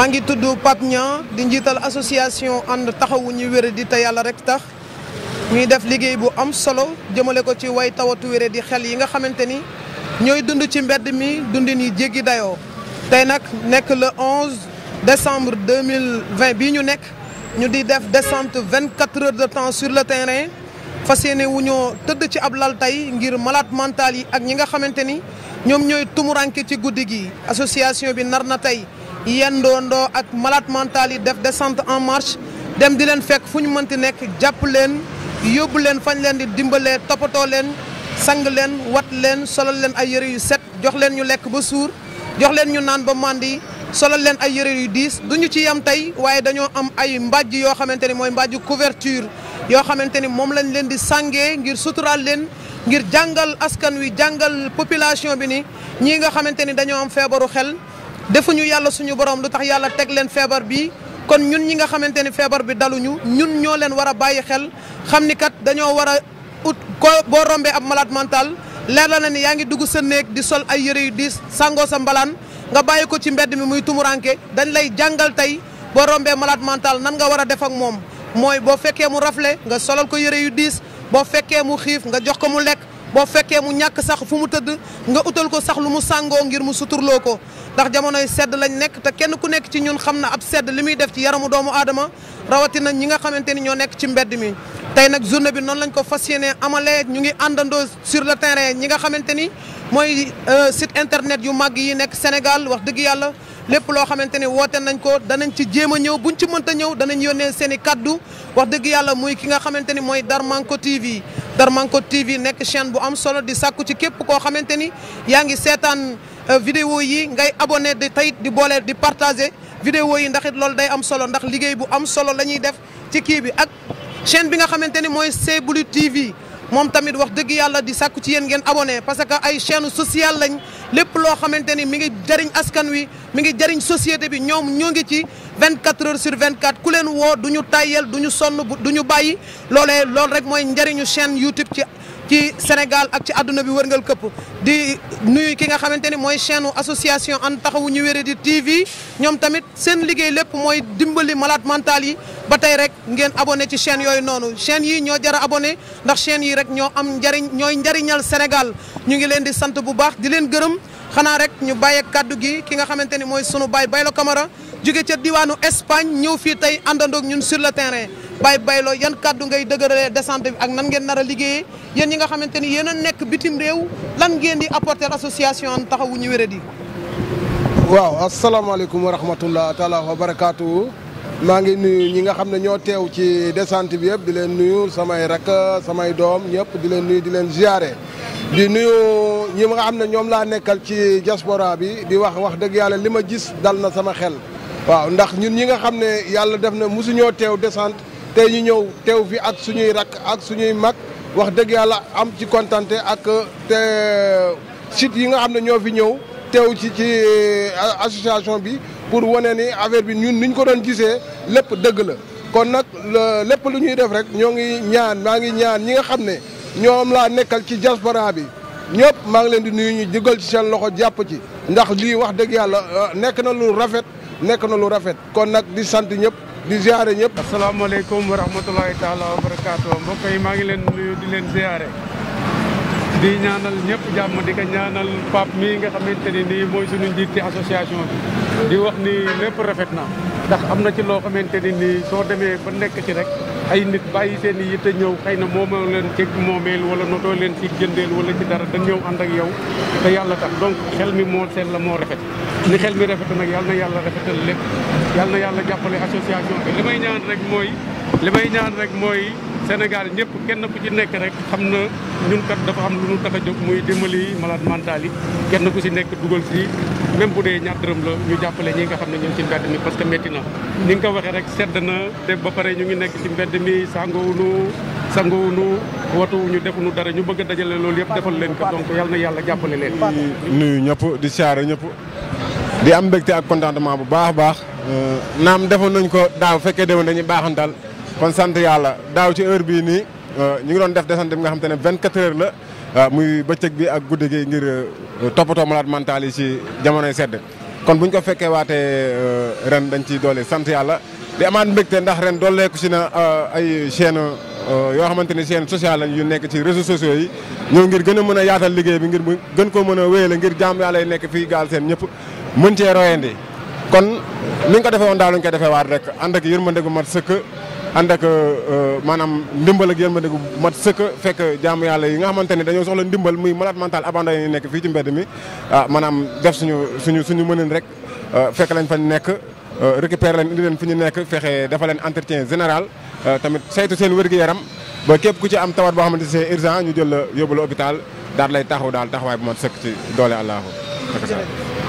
maa ngi tudd Pape Niang di njiital association ànd taxawu ñu wéradi te yàlla rek tax ñuy def liggéey bu am solo jëmale ko ci way tawatu wéradi xel yi nga xamante ni ñooy dund ci mbedd mi dundin yi jéggi dayoo. tey nag nekk le 11 décembre 2020 bii ñu nekk ñu di def descente 24 heures de temps sur le terrain fas yéene wu ñoo tëdd ci ab lal tey ngir malade mental yi ak ñi nga xamante ni ñoom ñooy tumuranke ci guddi gi. association bi nar na tey yendoondoo ak malade mental yi def descente en marche dem di leen fekk fu ñu mënti nekk jàpp leen yóbbu leen fañ leen di dimbalee toppatoo leen sang leen wat leen solal leen ay yëre yu set jox leen ñu lekk ba suur jox leen ñu naan ba màndi solal leen ay yëre yu diis duñu ci yam tey waaye dañoo am ay mbàjj yoo xamante ni mooy mbàjju couverture yoo xamante ni moom lañ leen di sàngee ngir suturaal leen ngir jàngal askan wi jàngal population bi ni ñii nga xamante ni dañoo am feebaru xel defuñu yàlla suñu borom lu tax yàlla teg leen feebar bi kon ñun ñi nga xamante ni feebar bi daluñu ñun ñoo leen war a bàyyi xel xam ni kat dañoo war a ut ko boo rombee ab malade mental leer la na ni yaa ngi dugg sa néeg di sol ay yëre yu diis sangoo sa mbalaan nga bàyyi ko ci mbedd mi muy tumuranke dañ lay jàngal tey boo rombee malade mental nan nga war a def ak moom mooy boo fekkee mu rafle nga solal ko yëre yu diis boo fekkee mu xiif nga jox ko mu lekk boo fekkee mu ñàkk sax fu mu tëdd nga utal ko sax lu mu sàngoo ngir mu suturloo ko ndax jamonoy sedd lañ nekk te kenn ku nekk ci ñun xam na ab sedd li muy def ci yaramu doomu aadama rawatina ñi nga xamante ni ñoo nekk ci mbedd mi. tey nag journée bi noonu lañ ko fas yéenee amalee ñu ngi àndandoo sur le terrain ñi nga xamante ni mooy site internet yu màgg yi nekk Sénégal wax dëgg yàlla lépp loo xamante ni woote nañ ko danañ ci jéem a ñëw buñ ci mënta ñëw danañ yónnee seen i kaddu wax dëgg yàlla muy ki nga xamante ni mooy Darmanko TV. Darmanko TV nekk chaîne bu am solo di sàkku ci képp koo xamante ni yaa ngi seetaan vidéo yi ngay abonné di tayit di boole di partager vidéo yi ndax it loolu day am solo ndax liggéey bu am solo la ñuy def ci kii bi ak chaîne bi nga xamante ni mooy Sablou TV moom tamit wax dëgg yàlla di sàkku ci yéen ngeen abonné parce que ay chaîne sociale lañ lépp loo xamante ni mi ngi jëriñ askan wi mi ngi jëriñ société bi ñoom ñoo ngi ci 24 heures sur 24 ku leen woo du ñu tàyyel du ñu sonn du ñu bàyyi loolee loolu rek mooy njëriñu chaîne YouTube ci Sénégal ak ci àdduna bi wërngal këpp di nuyu ki nga xamante ni mooy chaîne association ànd taxawu ñu wéradi TV ñoom tamit seen liggéey lépp mooy dimbali malade mental yi ba tey rek ngeen abonné ci chaîne yooyu noonu chaîne yi ñoo jar a abonné ndax chaîne yi rek ñoo am njariñ ñooy njariñal Sénégal ñu ngi leen di sant bu baax di leen gërëm xanaa rek ñu bàyyee kaddu gi ki nga xamante ni mooy sunu baay Baylo Camara jóge ca diwaanu Espagne ñëw fii tey àndandoog ñun sur le terrain Baylo yan kaddu ngay dëgëralee descente bi ak nan ngeen nar a liggéeyee yéen ñi nga xamante ni yéen a nekk bitim réew lan ngeen di apporter association Ànd Taxawu Ñu Wéradi. waaw asalaamaaleykum wa rahmatullah taala wa barakaatu. maa ngi nuyu ñi nga xam ne ñoo teew ci descente bi yëpp di leen nuyu samay rakk samay doom ñëpp di leen nuyu di leen ziare. di nuyu ñi nga xam ne ñoom laa nekkal ci diaspora bi di wax dëgg yàlla li ma gis dal na sama xel. waaw ndax ñun ñi nga xam ne yàlla def na mosuñoo teew descente tey ñu ñëw teew fi ak suñuy rakk ak suñuy mag wax dëgg yàlla am ci kontante ak te site yi nga xam ne ñoo fi ñëw teew ci association bi pour wane ni affaire bi ñun niñ ko doon gisee lépp dëgg la. kon nag lépp lu ñuy def rek ñoo ngi maa ngi ñaan ñi nga xam ne ñoom laa nekkal ci diaspora bi ñëpp maa ngi leen di nuyu ñu jëgal ci seen loxo jàpp ci ndax lii wax dëgg yàlla nekk na lu rafet kon nag di sant ñëpp di ziare ñëpp. asalaamaaleykum wa rahmatulahi taala wa barakaatu mbokk yi maa ngi leen nuyu di leen ziare di ñaanal ñëpp jàmm di ko ñaanal Pape mii nga xamante ni nii mooy suñu njiit ci association bi di wax ni lépp rafet na ndax am na ci loo xamante ni nii soo demee ba nekk ci rek ay nit bàyyi seen i yitte ñëw xëy na moomoo leen ci moomeel wala notoo leen ci jëndeel wala ci dara dañ ñëw ànd ak yow te yàlla tax donc xel mi moo seen la moo rafet ni xel mi rafet nag yàlla na yàlla rafetal lépp yàlla na yàlla jàppale association bi li may ñaan rek mooy Sénégal ñëpp kenn ku ci nekk rek xam na ñun kat dafa am lu ñu tax a jóg muy dimbali malade mental yi kenn ku si nekk dugal si même bu dee ñaar dërëm la ñu jàppale ñi nga xam ne ñoo ci mbedd mi parce que métti na ni nga ko waxee rek sedd na te ba pare ñu ngi nekk ci mbedd mi sangoowunu watuwuñu defuñu dara ñu bëgg a dajale loolu yëpp defal leen ko donc yàlla na yàlla jàppale leen. nuyu ñëpp di siyaare ñëpp di am mbégte ak contentement bu baax a baax naam defoon nañ ko daaw fekkee demoon dañuy baaxantal kon sant yàlla daaw ci heure bii nii ñu ngi doon def descente bi nga xam te ne 24 heures la muy bëccëg bi ak guddi gi ngir toppatoo malade mental yi ci jamonoy sedd kon buñ ko fekkee waatee ren dañ ciy doole sant yàlla di amaat mbégte ndax ren dooleeku si na ay chaîne yoo xamante ni chaîne sociale lañ yu nekk ci réseaux sociaux yi ñëw ngir gën a mën a yaatal liggéey bi ngir gën koo mën a wéyale ngir jaam yàlla yi nekk fii Galsen ñëpp mën cee royandi kon ni ñu ko defee woon daal lañ koy defee waat rek ànd ak yërmande gu mat sëkk ànd ak maanaam ndimbal ak yërmande gu mat sëkk fekk jaamu yàlla yi nga xamante ne dañoo soxla ndimbal muy malade mental abandonné yi nekk fii ci mbedd mi maanaam def suñu mënin rek fekk lañ fa nekk récupérer leen indi leen fi ñu nekk fexe dafa leen entretien général tamit saytu seen wér-gu-yaram ba képp ku ci am tawat boo xamante ne c'est urgent ñu jël la yóbbu la hôpital daal lay taxaw daal taxawaay bu mat sëkk ci doole Allahu